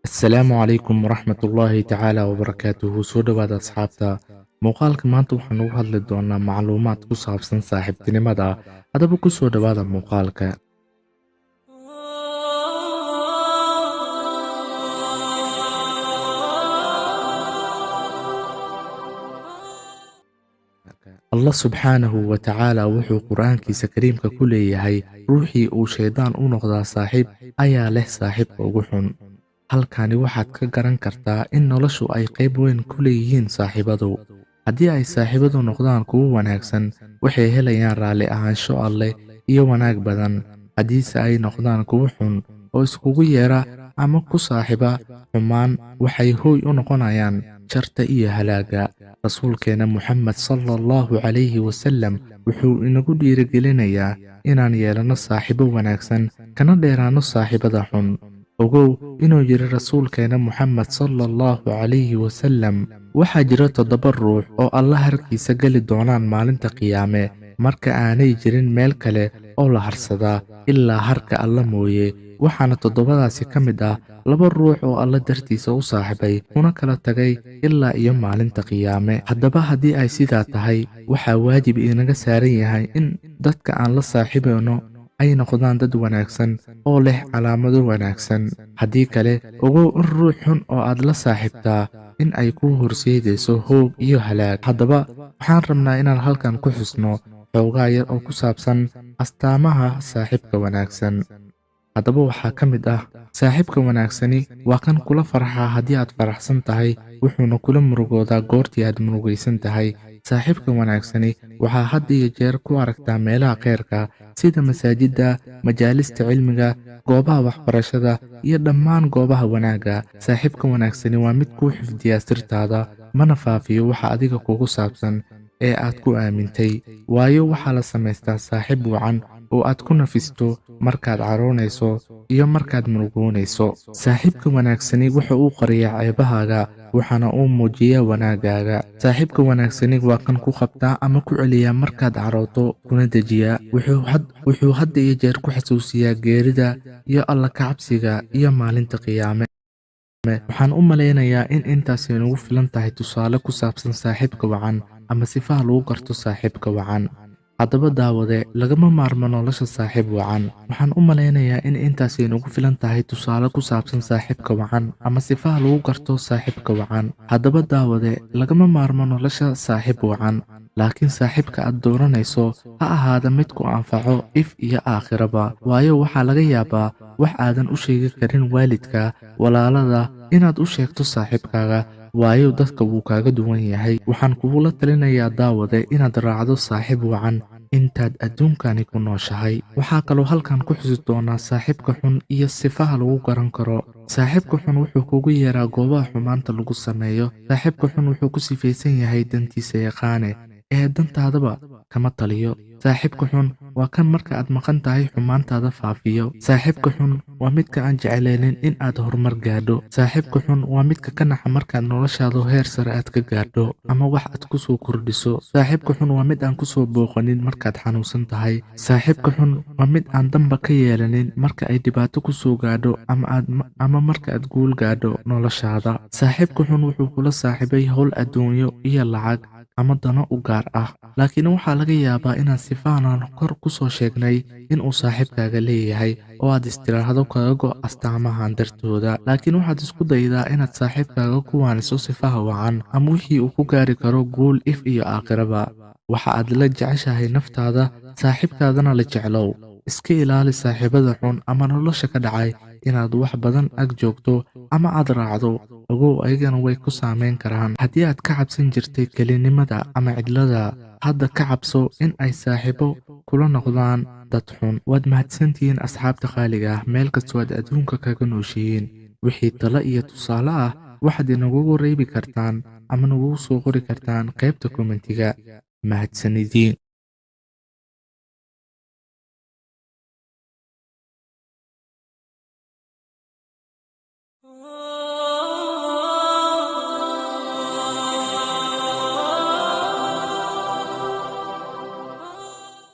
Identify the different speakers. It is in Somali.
Speaker 1: Asalaamu calaykum waraxmatullaahi tacaala wabarakaatuhu. Soo dhowaada asxaabta. Muuqaalka maanta waxaan ugu hadli doonaa macluumaad ku saabsan saaxiibtinimada. Haddaba ku soo dhowaada muuqaalka. Allah subxaanahu wa tacaala wuxuu Qur'aankiisa kariimka ku leeyahay: ruuxii uu shayddaan u noqdaa saaxiib ayaa leh saaxiibka ugu xun. Halkani waxaad ka garan kartaa in noloshu ay qayb weyn ku leeyihiin saaxiibadu. Haddii ay saaxiibadu noqdaan kuwo wanaagsan, waxay helayaan raalli ahaansho Alleh iyo wanaag badan. Haddiise ay noqdaan kuwo xun oo iskugu yeera ama ku saaxiiba xumaan, waxay hooy u noqonayaan sharta iyo halaagga. Rasuulkeena Muxamed sala allahu calayhi wasallam wuxuu inagu dhiirigelinayaa inaan yeelanno saaxiibo wanaagsan, kana dheeraanno saaxiibada xun. Ogow inuu yidhi rasuulkeena Muxamed sala allahu calayhi wasallam: waxaa jira 7 ruux oo Alla harkiisa geli doonaan maalinta qiyaame, marka aanay jirin meel kale oo la harsadaa ilaa harka Alla mooye. Waxaana 7daasi ka mid ah 2 ruux oo Alla dartiisa u saaxiibay kuna kala tagay ilaa iyo maalinta qiyaame. Haddaba haddii ay sidaa tahay, waxaa waajib inaga saaran yahay in dadka aan la saaxiibayno ay noqdaan dad wanaagsan oo leh calaamado wanaagsan. Haddii kale, ogow in ruux xun oo aad la saaxiibtaa in ay kuu horseedayso hoog iyo halaag. Haddaba waxaan rabnaa inaan halkan ku xusno xoogaa yar oo ku saabsan astaamaha saaxiibka wanaagsan. Haddaba waxaa ka mid ah: saaxiibka wanaagsani waa kan kula farxaa haddii aad faraxsan tahay, wuxuuna kula murugoodaa goortii aad murugaysan tahay. Saaxiibka wanaagsani waxaa had iyo jeer ku aragtaa meelaha khayrka, sida masaajidda, majaalista cilmiga, goobaha waxbarashada iyo dhammaan goobaha wanaagga. Saaxiibka wanaagsani waa mid kuu xifdiyaa sirtaada, mana faafiyo waxa adiga kugu saabsan ee aad ku aamintay. Waayo waxaa la samaystaa saaxiib wacan oo aad ku nafisto markaad caroonayso iyo markaad murugoonayso. Saaxiibka wanaagsani wuxuu u qariyaa ceebahaaga, waxaana uu muujiyaa wanaaggaaga. Saaxiibka wanaagsani waa kan ku qabtaa ama ku celiyaa markaad carooto, kuna dejiyaa. Wuxuu had iyo jeer ku xasuusiyaa geerida iyo Alla ka cabsiga iyo maalinta qiyaame. Waxaan u malaynayaa in intaasi nagu filan tahay tusaale ku saabsan saaxiibka wacan ama sifaha lagu garto saaxiibka wacan. Haddaba daawade, lagama maarmo nolosha saaxiib wacan. Waxaan u malaynayaa in intaasi nagu filan tahay tusaale ku saabsan saaxiibka wacan ama sifaha lagu garto saaxiibka wacan. Haddaba daawade, lagama maarmo nolosha saaxiib wacan, laakiin saaxiibka aad dooranayso ha ahaada mid ku anfaco if iyo aakhiraba. Waayo waxaa laga yaabaa wax aadan u sheegi karin waalidka, walaalada, inaad u sheegto saaxiibkaaga, waayo dadka wuu kaaga duwan yahay. Waxaan kugula talinayaa daawade inaad raacdo saaxiib wacan intaad adduunkani ku nooshahay. Waxaa kaloo halkan ku xusi doonaa saaxiibka xun iyo sifaha lagu garan karo. Saaxiibka xun wuxuu kugu yeeraa goobaha xumaanta lagu sameeyo. Saaxiibka xun wuxuu ku sifaysan yahay dantiisa yaqaane ee dantaadaba kama taliyo. Saaxiibka xun waa kan marka aad maqan tahay xumaantaada faafiyo. Saaxiibka xun waa midka aan jeclaynin in aad horumar gaadho. Saaxiibka xun waa midka ka naxa markaad noloshaadu heer sare aad ka gaadho ama wax aad ku soo kordhiso. Saaxiibka xun waa mid aan ku soo booqanin markaad xanuunsan tahay. Saaxiibka xun waa mid aan danba ka yeelanin marka ay dhibaato ku soo gaadho ama marka aad guul gaadho noloshaada. Saaxiibka xun wuxuu kula saaxiibay howl adduunyo iyo lacag ama dano u gaar ah, laakiin waxaa laga yaabaa inaan sifahan kor ku soo sheegnay in uu saaxiibkaaga leeyahay oo aad istiraahdo kaga go' astaamahan dartooda. Laakiin waxaad isku daydaa inaad saaxiibkaaga ku waaniso sifaha wacan ama wixii uu ku gaari karo guul if iyo aakhiraba. Waxa aad la jeceshahay naftaada, saaxiibkaadana la jeclow. Iska ilaali saaxiibada xun ama nolosha ka dhacay inaad wax badan ag joogto ama aad raacdo. Ogow ayagana way ku saameyn karaan. Haddii aad ka cabsan jirtay kelinimada ama cidlada, hadda ka cabso in ay saaxiibo kula noqdaan dad xun. Waad mahadsantihiin asxaabta qaaliga ah, meel kastoo aad adduunka kaga nooshihiin. Wixii talo iyo tusaale ah waxaad inagugu reebi kartaan ama nagu soo qori kartaan qaybta kommentiga. Mahadsanidin.